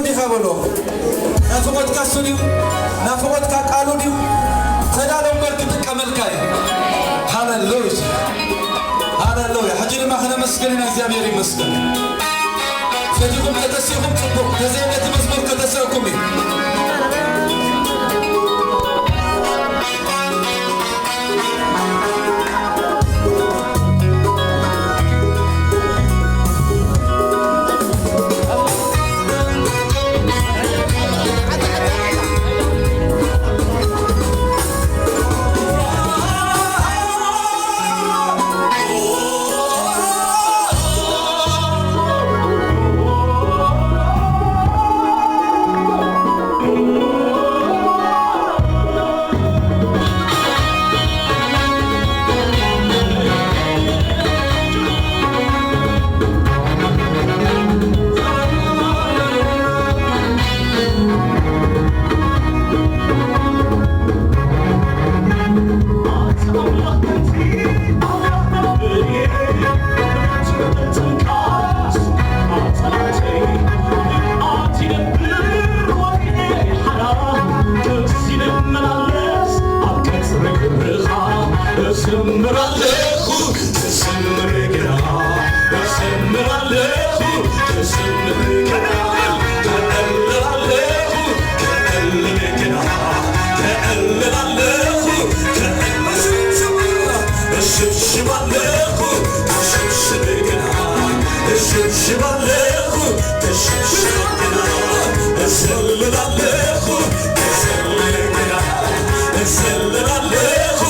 ዲኻ በሎ። ናፍቖትካ እሱ ድዩ? ናፍቖትካ ቃሉ ድዩ? ተዳሎ እምበር ክጥቀመልካ እዩ። ሃሌሉያ፣ ሃሌሉያ። ሕጂ ድማ ክነመስግን ኢና። እግዚኣብሔር ይመስገን። ፈቲኹም ከተሲእኹም ጽቡቕ፣ ተዘይለ እቲ መዝሙር ከተስእኩም እዩ። እዘምር ኣለኹ፣ እዘምር ግና፣ እዘምር ኣለኹ፣ እዘምር ግና፣ እዕልል ኣለኹ፣ እዕልል ግና፣ እዕልል ኣለኹ፣ እዕልል፣ እሽብሽብ ኣለኹ፣ እሽብሽብ ግና፣ እሽብሽብ ኣለኹ፣ እሽብሽብ ግና፣ እዘልል ኣለኹ፣ እዘልል ግና፣ እዘልል ኣለኹ።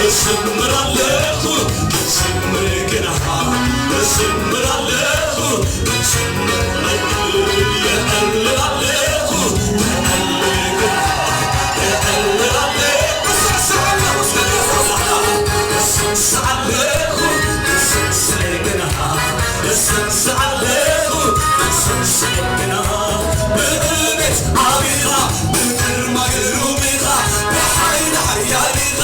እዘምር ኣለኹ፣ እዘምር ግና፣ እዘምር ኣለኹ፣ እዘምር፣ እዕልል ኣለኹ፣ እዕልል ግና፣ እዕልል ኣለኹ፣ እሰዕስዕ ኣለኹ፣ እሰዕስዕ ኣለኹ፣ እሰዕስዕ ግና፣ እሰዕስዕ ኣለኹ፣ እሰዕስዕ ግና፣ ብእምነት ዓቢኻ፣ ብግርማ ግሩም ኢኻ፣ ብሓይሊ ሓያል ኢኻ።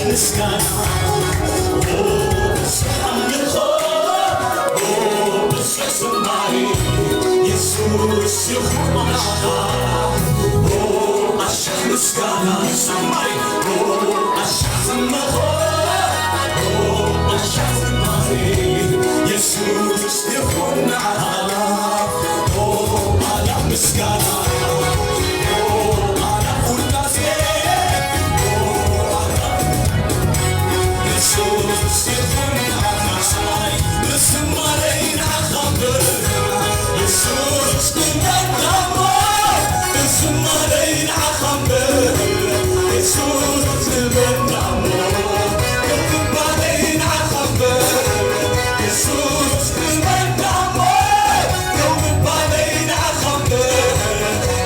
ምስጋና፣ ምስጋና፣ ምስጋና፣ ዝማሬ፣ የሱስ ይኹን ንዓኻ። ኣሻ ምስጋና፣ ዝማሬ፣ ኣሻ ዝማሬ፣ ኣሻ ዝማሬ፣ የሱስ ይኹን ንዓኻ። ኣላ ምስጋና፣ ኣላ ውዳሴ፣ ኣላ የሱስ ይኹን ንዓኻ። ዝማሬይ ንዓኻ እምበር፣ የሱስ ንመን እሞ፣ ዝማሬይ ንዓኻ እምበር፣ የሱስ ንመን እሞ፣ ክብረይ ንዓኻ እምበር፣ የሱስ ንመን እሞ፣ ክብረይ ንዓኻ እምበር፣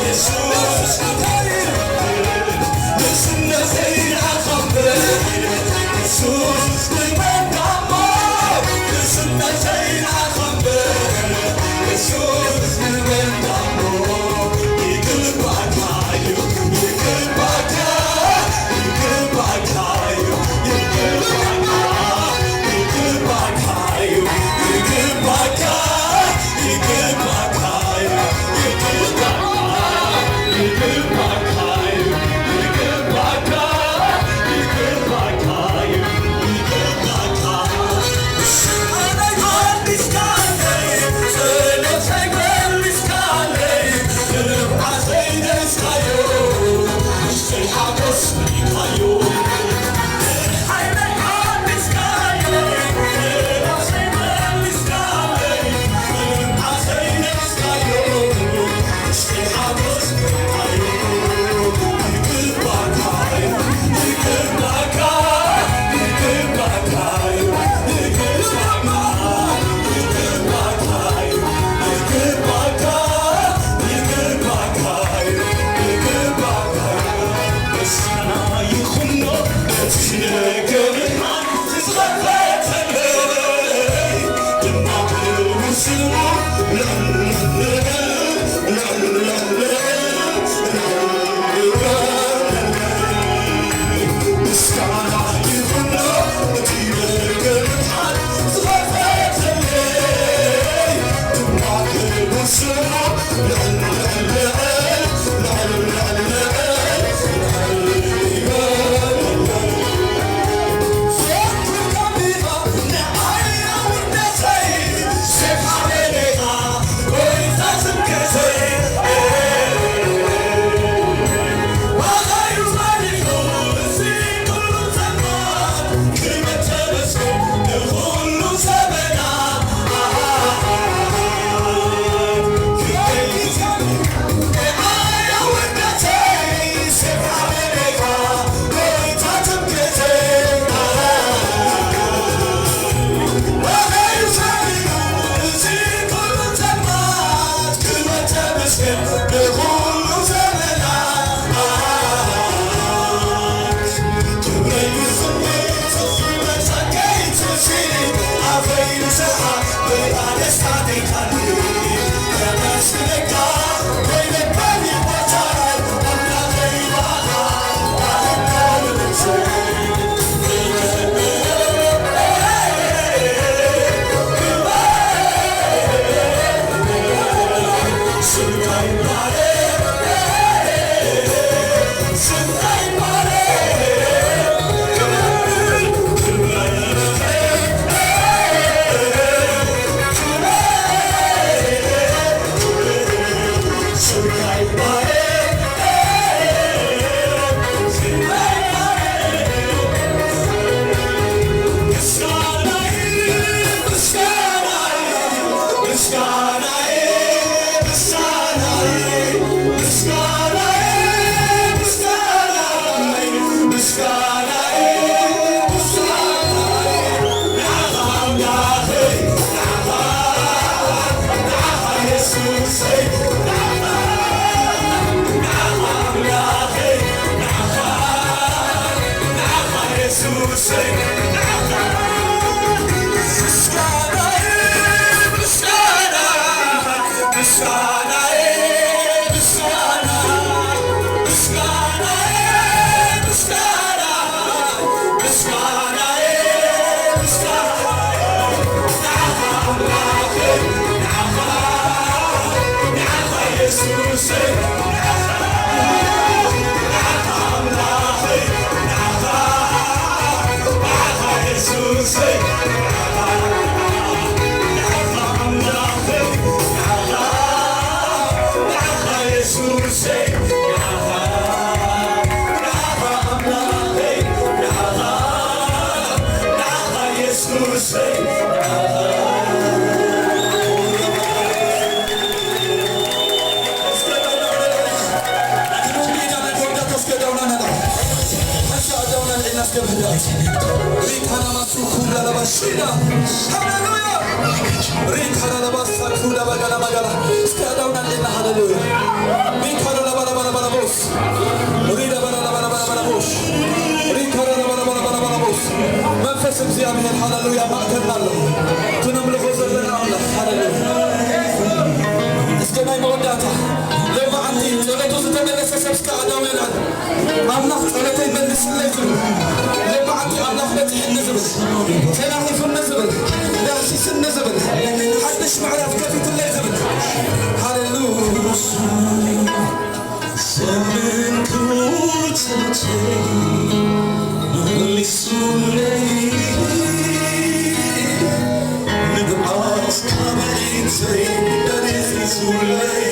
የሱስ ሃሌሉያ። ሪካራ ለባሳ ኩዳ ባጋላ ማጋላ። እስከ ኣዳውና ሌላ ሃሌሉያ። ሪካራ ለባላ ባላ ባላ ባላ ቦስ። ሪዳ ባላ ባላ ባላ ባላ ቦስ። ሪካራ ለባላ ባላ ባላ ባላ ቦስ። መንፈስ እግዚኣብሔር ሃሌሉያ ማእከልና ኣሎ። እቲ ነምልኾ ዘለና ኣምላኽ ሃሌሉያ። እስከ ናይ መወዳእታ ሎማዓንቲ ጸሎቱ ዝተመለሰ ሰብ እስከ ኣዳውና ኣምላኽ ጸሎተይ መልስለይ ዝብል፣ ሎማዓንቲ ኣምላኽ በጺሕኒ ዝብል፣ ተናኺፉኒ ዝብል፣ ዳህሲስኒ ዝብል፣ ሓድሽ ምዕራፍ ከፊትለይ ዝብል። ሃሌሉያ። ዘመንኩ ጸሎተይ መልሱለይ፣ ንብዓት ካብ ዒንተይ ደሪሱለይ።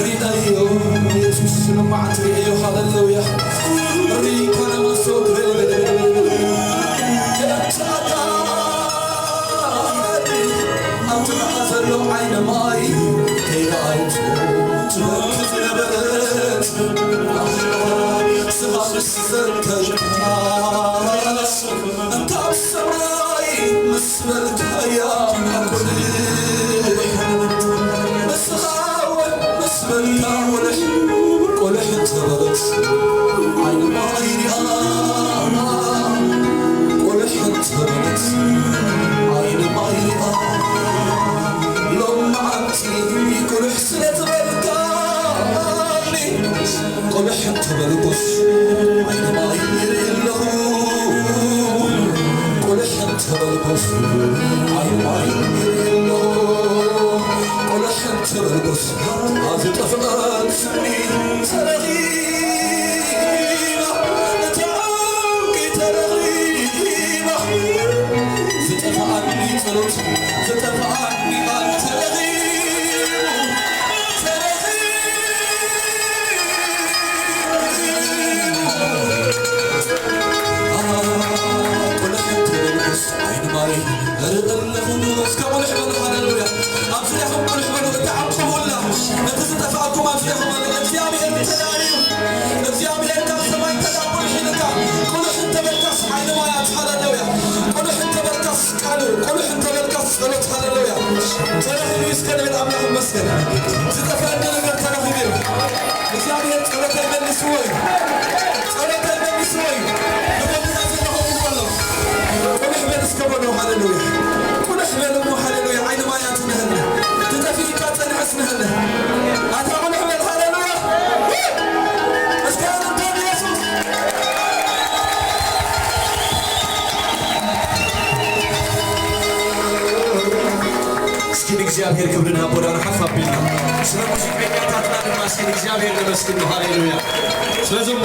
ሪዳዮ ኢየሱስ ንማዓት ሪእዮ ሃሌሉያ። ሪካና ማሶ ኣብቲ ርኣ ዘሎ ዓይነ ማይ ከይረኣየት ትበኪ ዝነበረት ስኻ ምስ ዘንከልካ እንተ ኣብ ሰማይ ምስ በልካያ ኣኩል ንስኻ እውን ምስ በልካ ውልሕ ቁልሕ እንተበለት ዓይኒ ማይ ሪኣ፣ ቁልሕ እንተበለት ዓይኒ ማይ ሪኣ፣ ሎማዓንቲ ቁልሕ ስለ ዝበልካኒ፣ ቁልሕ እንተበልኩስ ዓይኒ ማይ ይርኢ ኣለኹ፣ ቁልሕ እንተበልኩስ ዓይኒ ማይ ይርኢ ኣለኹ፣ ቁልሕ እንተበልኩስ ኣብ ዝጠፍኣት ስኒ ተረኺባ፣ እታ ዓንቂ ተረኺባ። ዝጠፍኣኒ ጸሎት፣ ዝጠፍኣኒ ቃል ተረኺቡ፣ ተረኺቡ። ቁልሕ ትብል ዑስ ዓይኒ ማይ እርኢ ኣለኹ። እስከ ቁልሕ በሉ፣ ሃሌሉያ። ኣብ ዙርያኹም ቁልሕ በሉ፣ እታ ዓቕብኡላ። ነቲ ዝጠፍኣኩም ኣብ ዙርያኹም ኣሎ። እግዚኣብሔር ተዳልዩ። እግዚኣብሔር ካብ ሰማይ ተዳ ቁልሕ ኢልካ። ቁልሕ እንተበልካስ ዓይኒ ማያት፣ ሃሌሉያ። ቁልሕ እንተበልካስ ቃሉ፣ ቁልሕ እንተበልካስ ጸሎት፣ ሃሌሉያ። ተረኺቡ እስከ ንብል ኣምላኽ ይመስገን። ዝጠፍኣኒ ነገር ተረኺቡ እዩ። እግዚኣብሔር ጸሎተይ መልስዎ እዩ። ጸሎተይ መልስዎ እዩ። ንጎድና ዘለኹ እምቢ በሎ። ቁልሕ በል እስከ በሎ፣ ሃሌሉያ። ቁልሕ በል እሞ፣ ሃሌሉያ። ዓይኒ ማያት ንህነ። ትጠፊእካ ጸንሐስ ንህነ። ኣታ ቁልሕ በል፣ ሃሌሉያ። እስከ ኣንተ ኢየሱስ። እስኪ ንእግዚኣብሔር ክብሪ ንሃቦ፣ ዳና ሓፍ ኣቢልና። ስለ ሙዚቀኛታትና ድማ እስኪ ንእግዚኣብሔር ነመስግኖ። ሃሌሉያ። ስለዞም